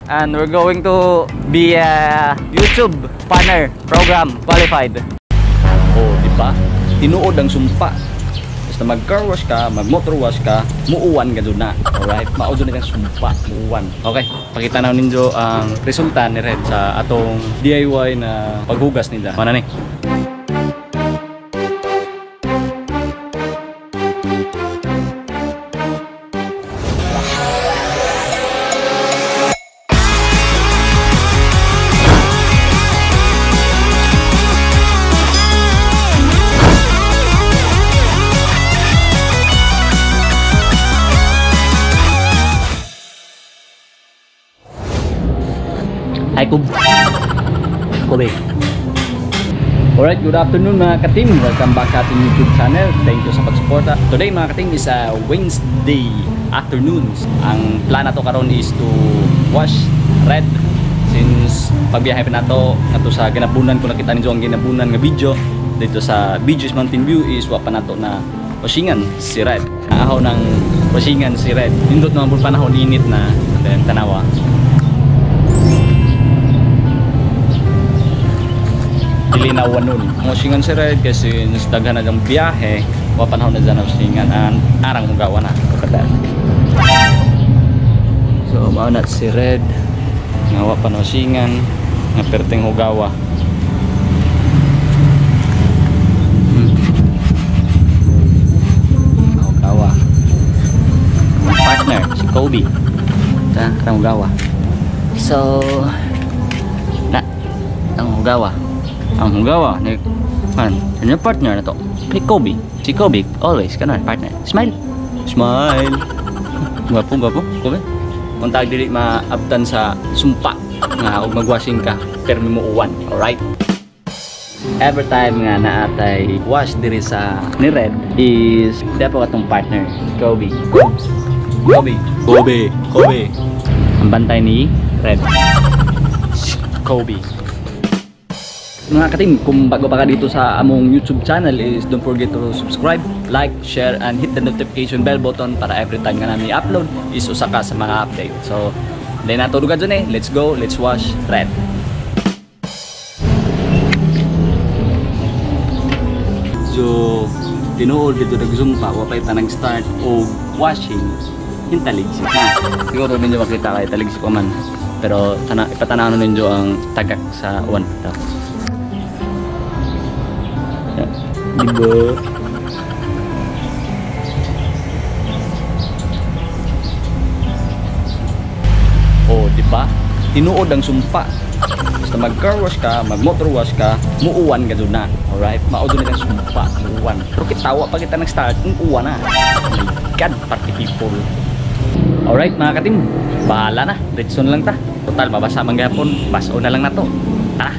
And we're going to be a YouTube partner program qualified. Oh, di ba? Tinuod ang sumpa. Basta mag car wash ka, mag motor wash ka, muuwan ka doon na. Alright? Mao doon ang sumpa, muuwan. Okay, pakita na ninyo ang resulta ni Red sa atong DIY na paghugas nila. Mana ni? Hi, Kub. Kobe. Alright, good afternoon mga katim. Welcome back sa ating YouTube channel. Thank you sa pagsuporta. Today mga katim is a Wednesday afternoons. Ang plan nato karon is to wash Red since pagbiyahe pa nato ngadto sa ginabunan. Kung nakita ninyo ang ginabunan nga video dito sa BG's Mountain View is wa pa nato na washingan si Red. Ahaw ng washingan si Red. Nindot naman po panahon, init na. And then tanawa. Dili na wanon. Ang wasingan si Red kasi daghan na diyang biyahe, wa panahon na dyan ang wasingan ang arang hugawa na. Look at that. So mao na si Red nga wa pa na wasingan nga perting hugawa. Hugawa. Ang partner si Kobe. Ta, arang hugawa. So na ang hugawa. Ang hugawa ni man, yung partner na to. Ni Kobe. Si Kobe always kanon partner. Smile. Smile. Gwapo, gwapo, Kobe. Kung tag dili maabtan sa sumpa nga og magwashing ka, permi mo uwan. Alright? Every time nga naatay wash diri sa ni Red is dapat atong partner, Kobe. Oops. Kobe. Kobe. Kobe. Ang bantay ni Red. Kobe. Mga katim, kung bago pa ka dito sa among YouTube channel is don't forget to subscribe, like, share, and hit the notification bell button para every time nga namin i-upload is usa ka sa mga update. So, hindi na tulog dyan eh. Let's go, let's wash Red. So, tinuod dito nag-zumpa, wa pa'y tanang start og washing, yung taligsik na. Siguro ninyo makita kay taligsik pa man. Pero ipatanaw na ninyo ang tagak sa uwan. Diba? Oh, di ba? Tinuod ang sumpa. Basta mag car wash ka, mag motor wash ka, muuwan ka doon na. Alright? Mao doon ang sumpa, muuwan. Pero kitawa pa kita nag-start, muuwan na. Oh my God, party people. Alright mga katim, bahala na. Diretso na lang ta. Total, mabasa man gihapon, baso na lang na to. Tara!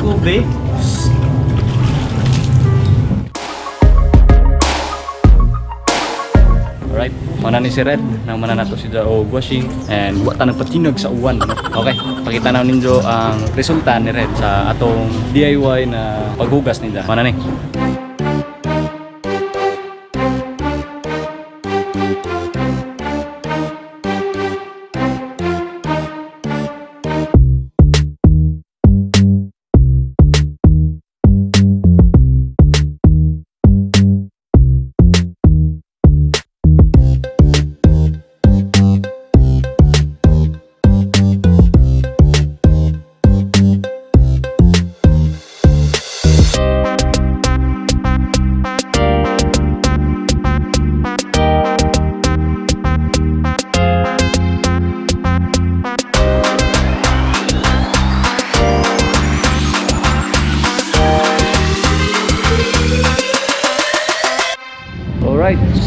Kobe. Alright, mana ni si Red, nang mana nato si og washing and wa ta nagpatinag sa uwan. Okay, pakita na ninyo ang resulta ni Red sa atong DIY na paghugas nila. Mana ni?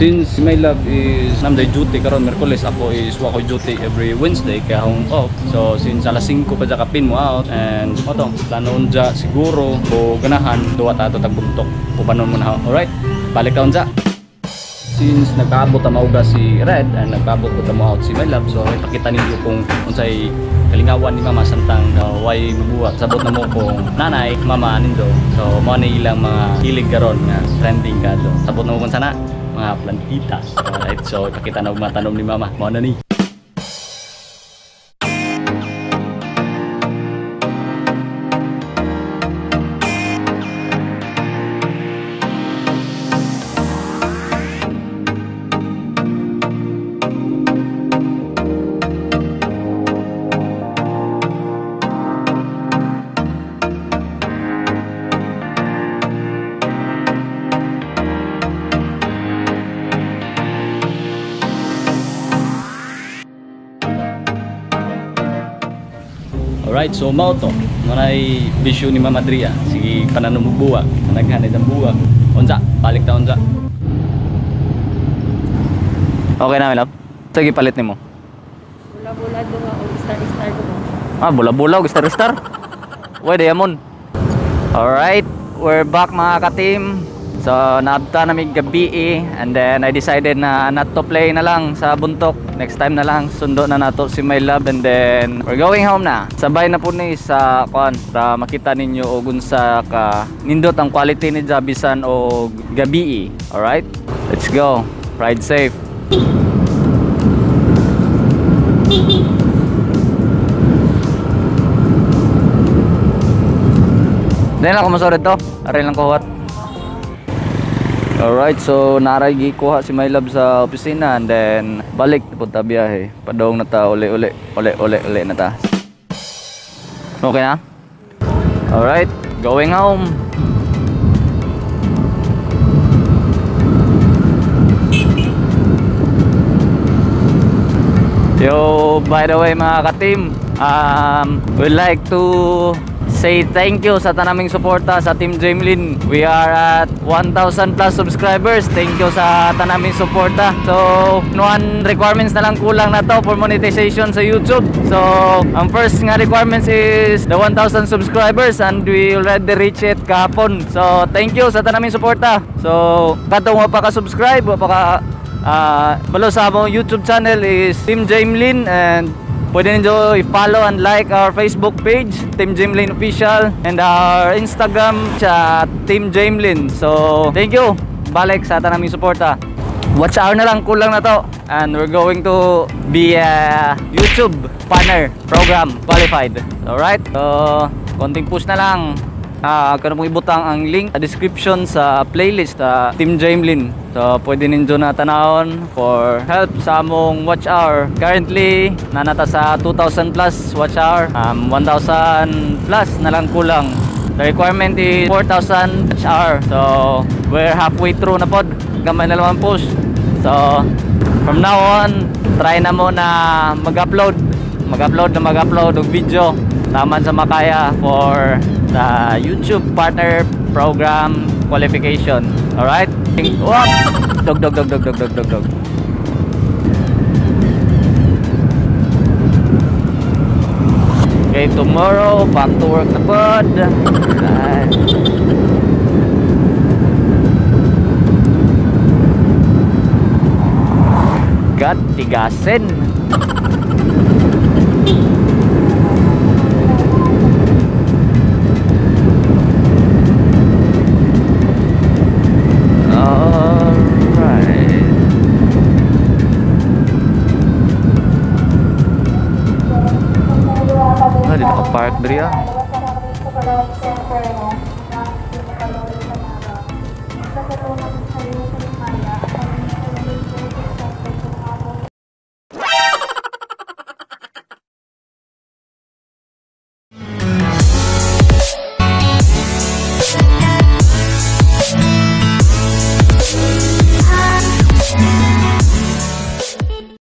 Since my love is namday duty karon Miyerkules, ako is wa koy duty every Wednesday kaya akong off. So since alas 5 pa dya kapin mo out and oto plano unja siguro o ganahan duwa ta ato tag Buntok. Ubanon mo na. Alright, balik ta unja. Since nagpaabot ta mauga si Red and nagpaabot ko ta mo out si my love, so ipakita ninyo kung unsay kalingawan ni mama samtang way mabuhat. Sabot na mo kung nanay, mama nindo. So mao ni ilang mga hilig karon nga trending kadto. Sabot na mo kung sana mga plantitas. Alright, so ipakita na og mga tanom ni mama. Mao na ni. Alright, so mao to. Manay bisyo ni Mama Dria. Sige pananom og buwa. Naghanay ang buwa. Unsa, balik ta unsa. Okay na, my love. Sige, palit nimo. Bula-bula duha og star-star duha. Ah, bula-bula og star-star. Uy, diamond. Alright, we're back mga ka-team. So, naabta na mig gabi eh. And then I decided na not to play na lang sa Buntok. Next time na lang, sundo na nato si my love and then we're going home na. Sabay na po ni sa kuan para makita ninyo og unsa ka nindot ang quality ni Jabisan og gabi eh. Alright? Let's go. Ride safe. Dahil ako masorad to. Aray lang kuhat. Alright, so naray gikuha si my love sa opisina and then balik punta biyahe. Padong na ta uli uli uli uli uli na ta. Okay na? Alright, going home. Yo, by the way mga ka-team, we'd like to say thank you sa tanaming suporta sa Team Jamelin. We are at 1,000 plus subscribers. Thank you sa tanaming suporta. So, one requirements na lang kulang na to for monetization sa YouTube. So, ang first nga requirements is the 1,000 subscribers and we already reach it kahapon. So, thank you sa tanaming suporta. So, katong wa pa ka-subscribe, wa pa ka balo sa among YouTube channel is Team Jamelin and pwede ninyo i-follow and like our Facebook page, Team Jamelin Official, and our Instagram sa Team Jamelin. So, thank you. Balik sa tanang aming suporta. Watch hour na lang, kulang na to. And we're going to be a YouTube partner program qualified. Alright? So, konting push na lang. Kano pong ibutang ang link sa description sa playlist sa Team Jamelin. So, pwede ninyo na tanawon for help sa among watch hour. Currently, nanata sa 2,000 plus watch hour. 1,000 plus na lang kulang. The requirement is 4,000 watch hour. So, we're halfway through na pod. Gamay na lang ang push. So, from now on, try na mo na mag-upload. Mag-upload na mag-upload og video. Taman sa makaya for the YouTube partner program qualification. Alright? Wop! Dog, dog, dog, dog, dog, dog, dog, dog. Okay, tomorrow, back to work na pod. Alright. God, tigasin. Park diri ah.